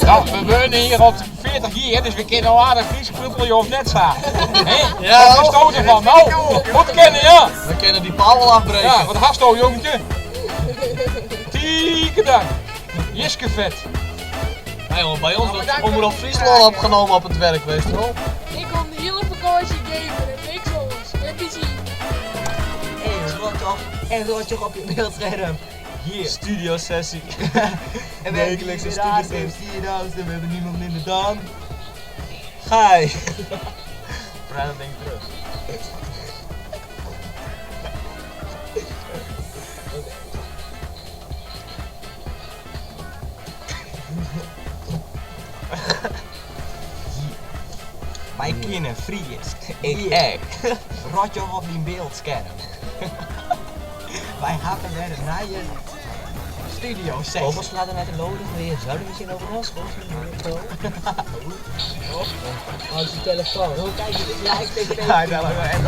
Nou, we wonen hier al 40 jaar, dus we kunnen al aardig Frysk pruppelje of net sa. Hè? Ja. Wat verstoot ervan? Nou, moet kennen, ja. We kunnen die paal wel afbreken. Ja, wat hasto, jongetje? Tieke dank. Jiskevet. Nee, jongen, bij ons wordt Omroep Fryslân opgenomen op het werk, weet je wel. Ik kom de hele vakantie gamen en niks anders. En PC. Hey, rot op. En rot je op je beeldscherm. Hier. Studio sessie. En we hebben Wekelijkse hier de studiotest. Studio's en we hebben niemand minder dan... Guy. Praat dat ding terug. Wij kennen Fries. Ik Hier. ek. Rot je op die beeldscherm. Wij hadden weer een nieuwe studio sessie. Vogels laten uit de loden weer. Zouden misschien over ons zo? Oh, is je telefoon. Oh, kijk, dit is live tv. Ja, dat wel echt.